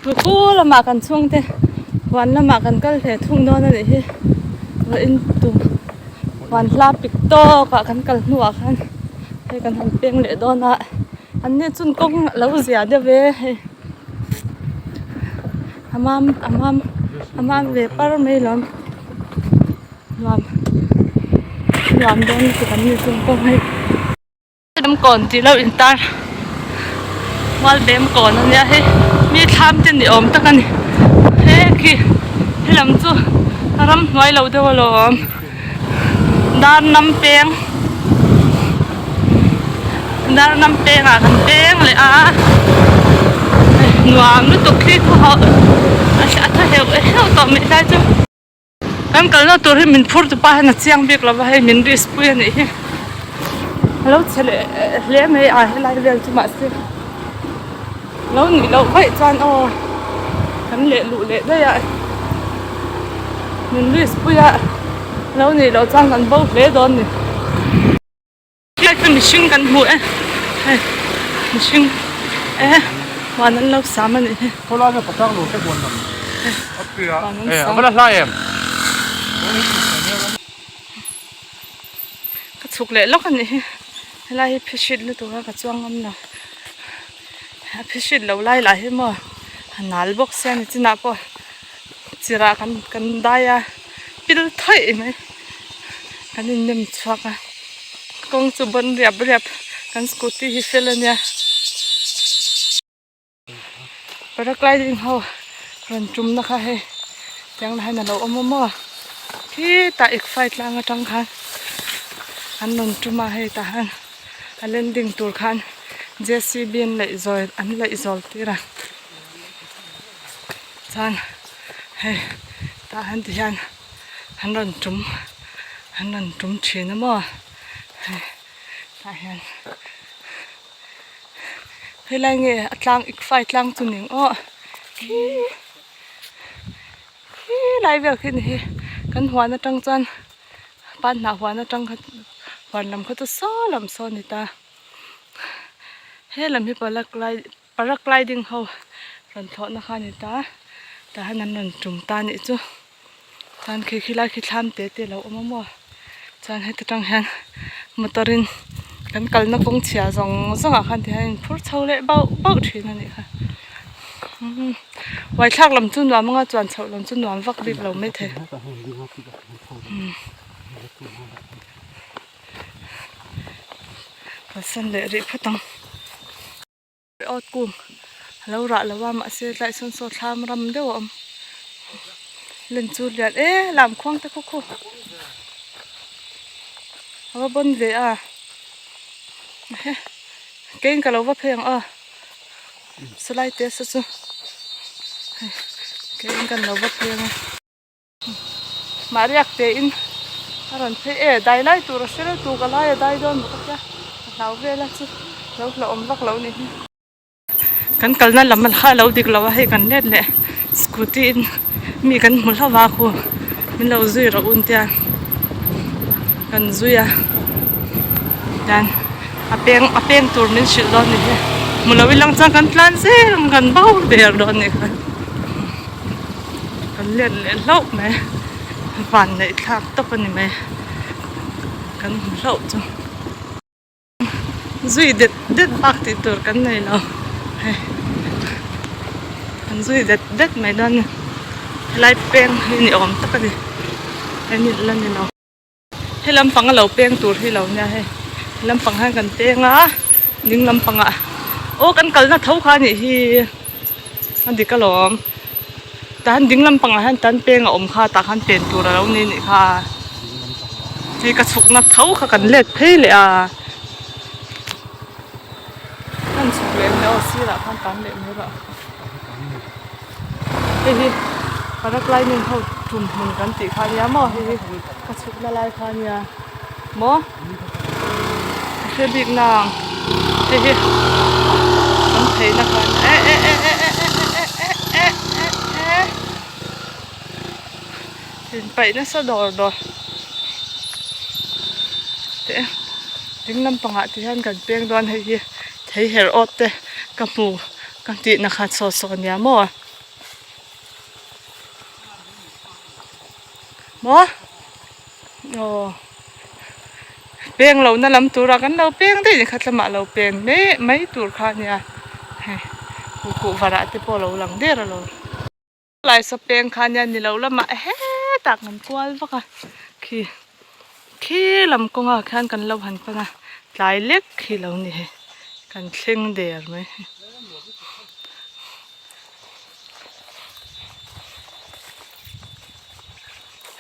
Khu lamah kan chhungte huan lamah kan kal hle thung dawn a nih hi. Vawiin tum huan hla pik tawkah kan kal hnuah khan hei kan han peng leh dawn a, an ni chun kawng a lo zia deuh ve hei. A mam a mam a mam ve par mai lawm nuam nuam dawn lutuk an ni chung kawng hei. Bem kawn tih loh intar mual bem kawn a nia hei mi thlam te ni awm tak a ni he khi helam chu a ramhnuai lo deuh alawm dar nam peng dar nam peng ah kan peng leh a nuam lutuk hi khaw hauh a tha heuh heuh tawh mai lai chu. Kan kalna tur hi min phur tupa hian a chiang bik lova hei min risk pui a nih hi. A lo chhe leh hle mai a helai vel chu mahse lo nih loh vaih chuan aw kan leh luh leh daih a min risk pui a lo nih loh chuan kan bo hle dawn a ni. Helai chu mihring kan hmu e hei mihring e huan an lo sam a nih hi. Khawlai nge patang lo te huan lam huan an sam. A va la hlai em? Ka chhuk leh lawk a nih hi helai hi phihrit lutuk a ka chuang ngam lo a phihrit lo lai lah hi maw a nal bawk sia ni chinah pawh chirah kan kan dai a pil thawih mai. Kan in nem chhuak a kawng chu bawn riap riap kan scooty hi fel a nia paragliding ho rawn tum na kha hei tiang lah hian alo awm a maw khitah ik fai tlang atang khan an rawn tum a hei tah hian a landing tur khan J C B an laih zawi an laih zawl tir a chuan hei tah hian ti hian. An rawn tum an rawn tum thin a maw hei tah hian helai nge a tlang ik fai tlang chu ning aw khi khi lai vel khi ni hi kan huan atang chuan pan hnah huan atang kha huan lam kha chu saw lam saw a ni ta helam hi palak lai Paragliding ho rawn thlawhna kha a ni ta tah hian an rawn tum ta a nih chu chuan khi khilai khi thlam te te a lo awm a maw chuan heti tang hian motor in kan kalna kawng chhia zawng zawng ah khan ti hian a inphur chho leh bauh bauh thin a nih kha umm uaithlak lam chu nuam anga chuan chhoh lam chu nuam vak bik lo maithei kalsan leh rih phawt ang. Awt kung a lo rah lo a mahse tlai sawn saw thlam ram deuh a awm len chu lian e lam khuang te khaw khu a va bawn ve a he keiin ka lo va phei ang aw salai te saw chu hei keiin kan lo va phei ang a. Mahriak tein a rawn phei e dai lai tur a hre reuh tuk a lai a dai dawn bawk a tia a hlau vel a chu lo hlauhawm vak lo a nih hi. Kan kalna lam kha a lo dik lo a hei kan let leh scooty in mi kan hmu hlauh a khu min lo zui rawh un tia kan zui a tian a peng a peng tur min hrilh dawn a ni hi hmu lo ilang chuan kan tlan zel ang kan bo der dawn a nih kha. Kan let leh hlauh mai van neih thlak tawp a ni mai kan hmu hlauh chu zui det det bak tih tur kan nei lo hei kan zui det det mai dawn a ni helai peng hi ni awm tak a ni hei ni la ni lo. He lampang a lo peng tur hi lo nia hei he lampang hian kan peng a ding lampangah aw kan kalna tho kha a nih hi a dik alawm tah hian ding lampangah hian tan peng a awm kha tah khan pen tur a lo ni anih kha hei ka chhukna tho kha kan let phei leh a kan chhuk leh mai aw sirah khan tan leh mai rawh. Hei hi paragliding ho tum hmun kan tih kha ania maw hei hi ka chhuk na lai kha ania maw ka hre bik nang hei hi kan phei na kha ania eh eh eh eh eh eh eh eh eh eh in paih nasa dawr dawr teh ding lampangah te hian kan peng dawn hei hi thei her awt te ka hmu. Ka tihna kha saw saw nia maw? Maw? Aw peng lo na lam turah kan lo peng daih ni kha tlamah lo peng mai mai tur kha a nia hei kuhvarah te pawh a lo lang der alawm. Laisa peng kha nia ni lo lamah hetah kan kual vak a khi khi lam kawngah khian kan lo han pan a tlai lek khi lo ni hei kan thleng der mai.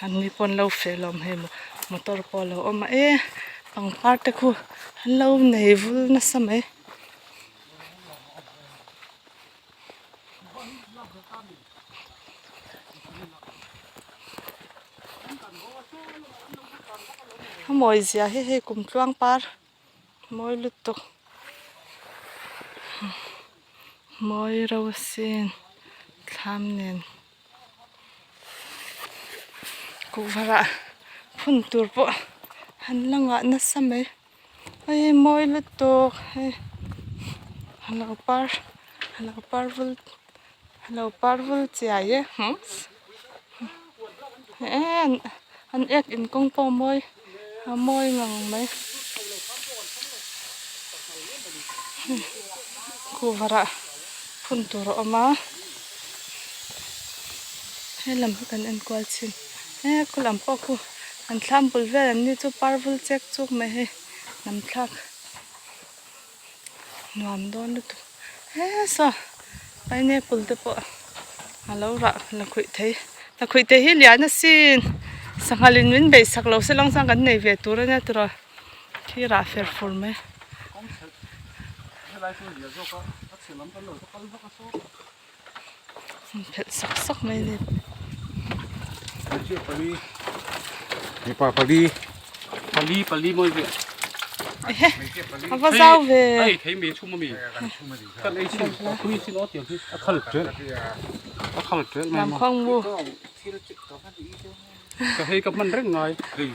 An ni pawn lo feh lawm hei motor pawh a lo awm a e pangpar te khu an lo nei vul nasa mai. A mawi zia hi hei kum tluang par mawi lutuk mawi rose thlam nen kuhvarah phun tur pawh an la ngah nasa mai. Hei mawi lutuk hei a lo par a lo par vul a lo par vul chiai e eh an ek in kawng pawh a mawi a mawi ngang mai kuhvarah phun tur a awm a helam hi kan enkual chin. He khaw lam pawh khu an thlam bul vel an ni chu par vul chek chuk mai hei hnam thlak nuam dawn lutuk he saw pineapple te pawh a lo rah la khuih thei la khuih thei hi lian asin sanghal in min beih sak lo se lang chuan kan nei ve tur ania tiraw khi rah fer fur mai. Phelh sak sak mai a ni. Hmeichhia pali mipa pali pali pali mawi ve ehe a va zau ve ei thei mi chhum ami kan ei chin tui chin aw tiang hi a khal tel a khal tel mai lam khawng mu ka hei ka hman reng ngai hei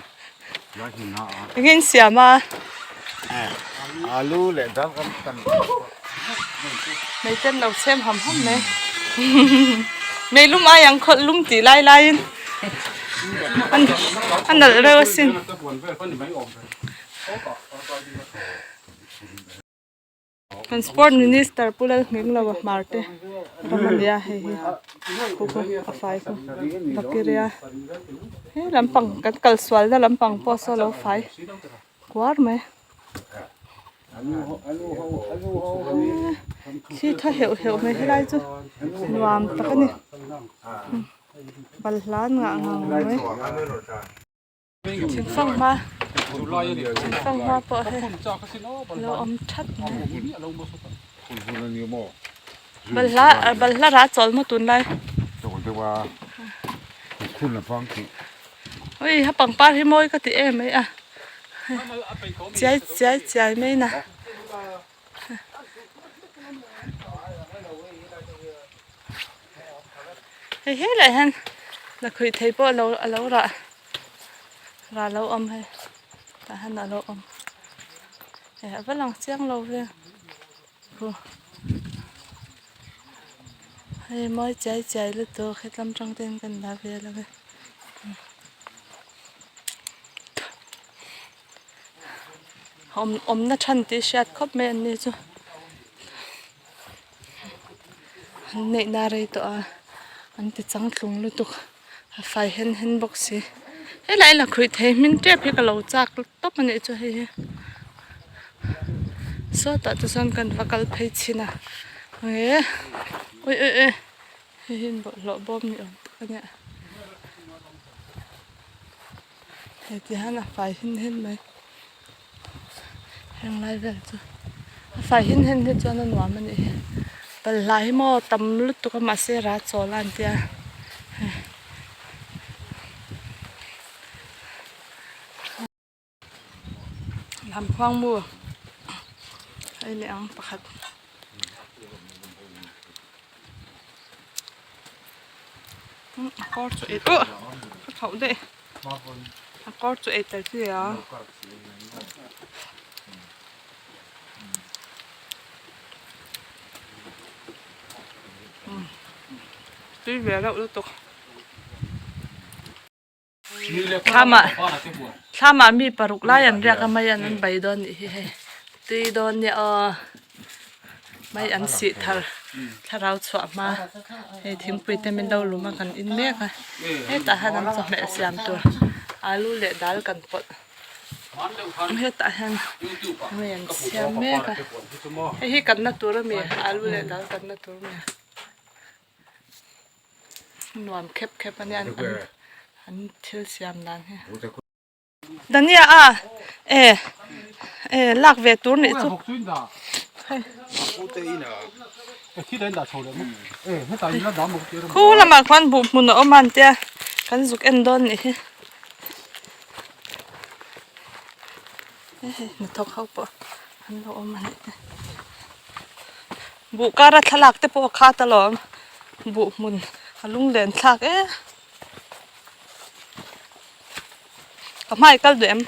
lai hi na a eng in siam a alu leh dal kan kan mei ten lo chhem ham ham mai mei lum ai ang khawlh lum tih lai lai in a nalh reuh asin. Kan sport minister Pu Lalhminglo a hmar te ram a nia hei hi khu khu a fai khu Vakiria he lampang kan kal sual na lampang pawh saw lo fai kuar mai thli tha heuh heuh mai helai chu nuam tak a ni balhla an ngah ngang mai. Thingfanghma thingfanghma pawh hei a lo awm that mai balhla balhla rah chawl maw tunlai ui ha pangpar hi mawi ka ti em mai a chiai chiai chiai mai na. Hei helaiah hian lakhuih thei pawh alo alo rah rah alo awm hei tah hian alo awm eh a va lang chiang lo ve khu hei mawi chiai chiai lutuk hetlam tang te hian kan la vel ang e. Awm awmna than tih hriat khawp mai an ni chu an neihna a rei tawh a an ti changtlung lutuk a fai hen hen bawk si helai lakhuih thei hmin tep hi ka lo chak tawp a nih chu hei hi sawtah te chuan kan va kal phei chhin a eng ui ui ui hei hi bawlhhlawh bawm ni awm tak a nia. Hei ti hian a fai hin hen mai heng lai vel chu a fai hin hen hi chuan a nuam a nih hi balhla hi maw tam lutuk a mahse ral chawl a an tia hei. Lam khuang mu hei leh ang pakhat. A kawr chu ei uh ka thlauh daih a kawr chu ei tel chi a. Tui ve reuh lutuk. Thlamah thlamah mi paruk lai an riak a mai an an bai dawn nih hi hei tui dawn nia aw mai an sih thar thlarau chhuah hma hei thingpui te min lo lum a kan in mek a hetah hian an chawhmeh siam tur alu leh dal kan pawlh hetah hian mai an siam mek a hei hi kanna tur a mi alu leh dal kanna tur a mi. Nuam khep khep a nia an thil siam dan hi. Dania a e e lak ve tur nih chu. Khu lamah khuan buh hmun a awm a an tia kan zuk en dawn nih hi. Hnathawk ho pawh an lo awm a nih hi. Buh kara thlalak te pawh a khat alawm buh hmun a lunglen thlak e ka hmai kal duh em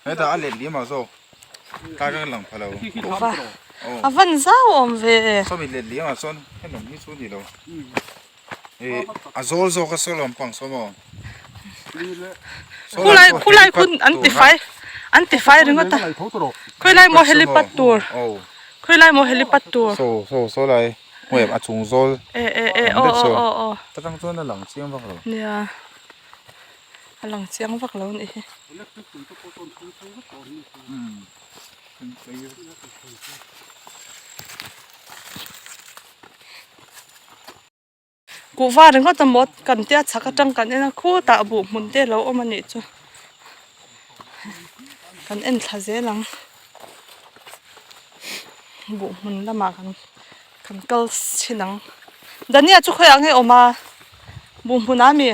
hetah a let liam ah zawk tlai ka lang pha lo a van zau awm ve sawmi let liam ah sawn hemi hi chu ni lo a zawl zawk a saw lampang saw maw khulai khulai khun an ti fai an ti fai ringawt a khawilai maw helipad tur khawilai maw helipad tur saw saw saw lai hmuh a chung zawl e e e aw aw aw aw ta tang chuan a lang chiang vak lo nia a lang chiang vak lo anih hi. Kuhva ringawt a maw kan tia chhak atang kan en a khutah buh hmun te alo awm a nih chu kan en thla zel ang buh hmun lamah kan kan kal chhin ang Dania chu khawiah nge awm a buh hmunah ami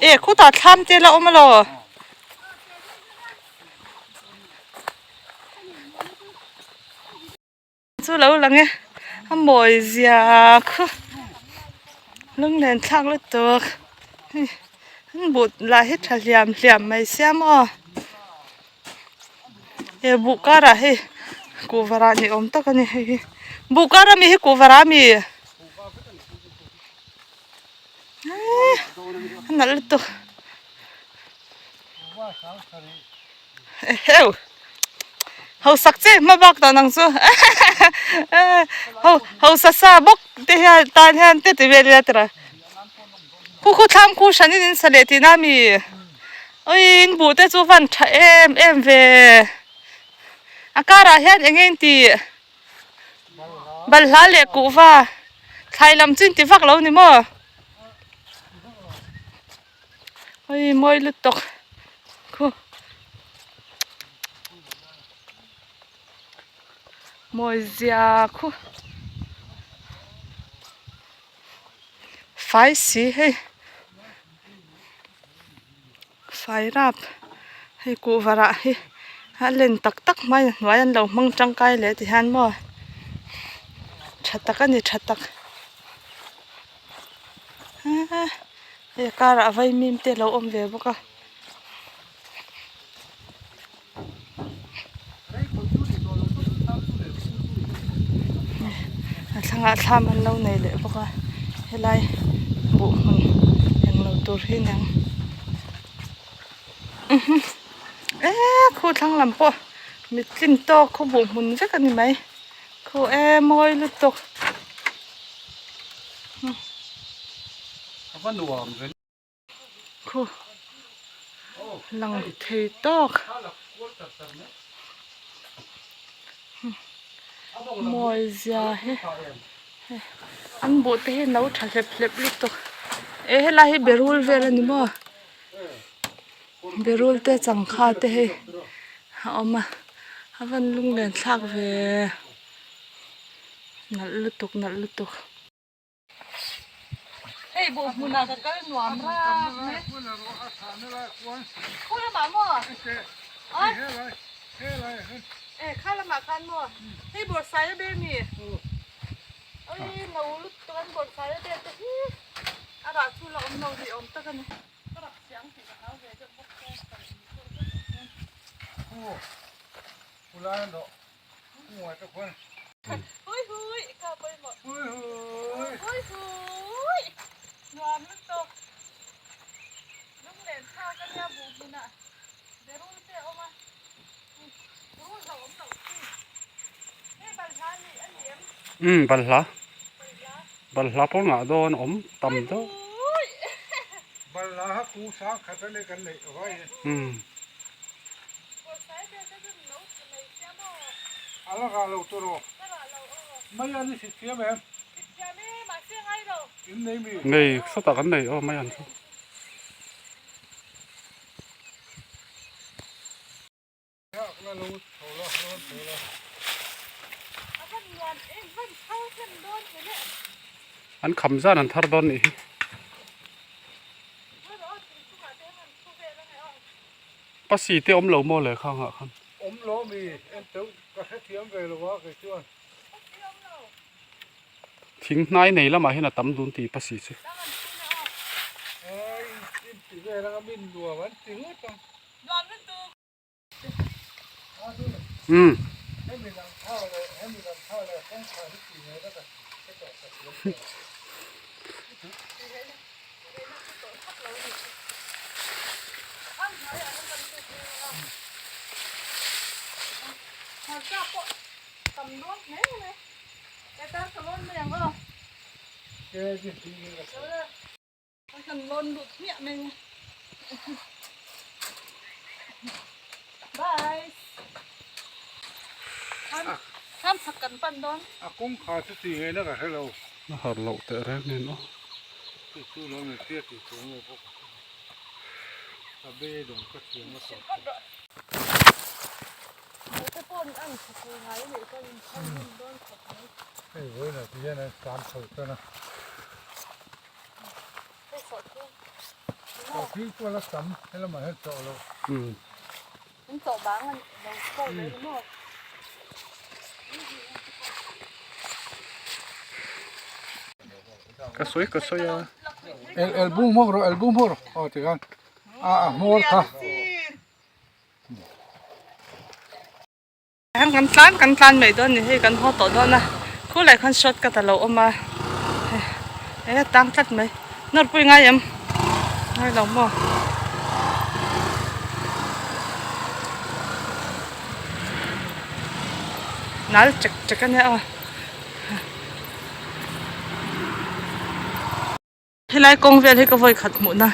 e khutah thlam te la awm alaw. Chu lo lang e a mawi zia khu lunglen thlak lutuk hei an buh lah hi tha hliam hliam mai sia maw he buh karah hei kuhva rah ni awm tak a ni hei hi buh kar ami hi kuhva rah ami eee a nalh lutuk Eheu hausak che hma bak tawh nang chu ho hausa sa bawk te hian tan hian te ti vel ila tira khu khu thlam khu hran in in sa leh tihna ami awii in buh te chu van tha em em ve a karah hian eng nge in tih balhla leh kuhva thlai lam chu in ti vak lo ni maw. Oi mawi lutuk khu mawi zia khu fai si hei fai rap hei kuhva rah hi a len tak tak mai a hnuai an lo hmang tangkai leh ti hian maw tha tak a ni tha tak. Hei a karah vaimim te a lo awm ve bawk a. A thlangah thlam an lo nei leh bawk a helai buh hmun englo tur hi niang eee khu thlang lam pawh mittlin tawk khu buh hmun vek a ni mai khu e mawi lutuk. Khu lang thei tawk mawi zia hi an buh te hi no tha hlep hlep lutuk e helai hi berul vel a ni maw berul te changkha te hei a awm a a van lunglen thlak ve. Nalh lutuk nalh lutuk. Hei buh hmunah ka kal nuam rap mai. Khu lamah maw? A? E kha lamah khan maw? Hei bawrhsai a be mi? Oi no lutuk an bawrhsai a be te hi a rah chu la awm lo ni awm tak a ni. Ka rak chiang tih ka hlau ve deuh bawk se. Hui hui i ka pawimawh. Hui nuam lutuk lunglen thlak a nia buh hmunah berul te a awm a rul ho awm loh chi hei balhla a nih a ni em? Umm balhla balhla pawh ngah dawn awm tam deuh. Balhla kha ku sang khat a nia kan neih vai e. Umm. A la rah lo tur aw. Mai an i sit thiam em? In nei mi? Nei sawtah kan nei aw mai an chu. An kham zan an thar dawn nih hi. Pasi te awm lo maw le khang ah khan. Awm lo mi en teuh ka hrethiam ve lo a kei chuan. Thing hnai nei lamah hian a tam dun tih pasi chu. Ai in ti vel anga min nuam an ti ngawt ang. Umm. A kawngkhar chu tih ngaihna ka hre lo. A har loh teh reng nen aw. Chu chu lo ni tia tih tur nge bawk a be dawng ka thiam a tawh. Hei vawiinah ti hian an tlan chho tan a. Thil pawh la tam helamah hian chawh loh. Ka sawi ka sawi a. El el bung hmawk rawh el bung hmawk rawh aw tikhan a a hmawr kha. Hian kan tlan kan tlan mai dawn ni hei kan haw tawh dawn a khulai khan short cut a lo awm a hei a tang tlat mai nawrpui ngai em ngai lo maw nal chek chek a nia aw. Helai kawng vel hi ka vawi khat hmuhna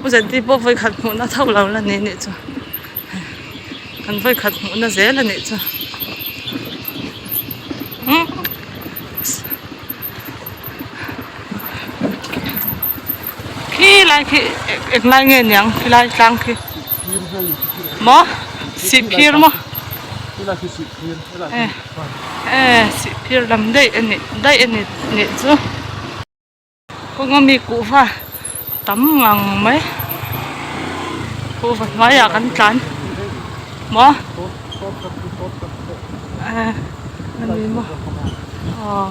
u Zenti pawh vawi khat hmuhna tho lo la ni nih chu kan vawi khat hmuhna zel a nih chu khi lai khi englai nge niang khilai tlang khi maw sihphir maw e sihphir lam daih a nih daih a ni nih chu kawnga mi kuhva tam ngang mai kuhva hnuaiah kan tlan maw e a ni maw aw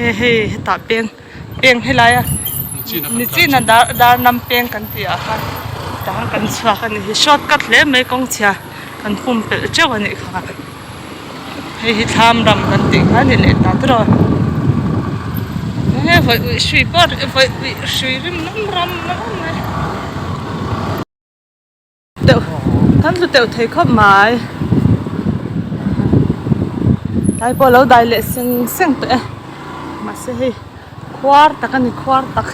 e hei hetah peng peng helaia nichina dar dar nam peng kan tih ah khan tah khan kan chhuak a ni hi short cut hle mai kawng chhia kan pumpelh teuh a nih kha hei hi thlam ram kan tih kha a ni leh ta tiraw he vawi uih hrui pawh vawi uih hrui rim ram ram mai deuh kan hlu teuh thei khawp mai tlai pawh a lo dai leh seng seng tawh e mahse hei khuar tak a ni khuar tak.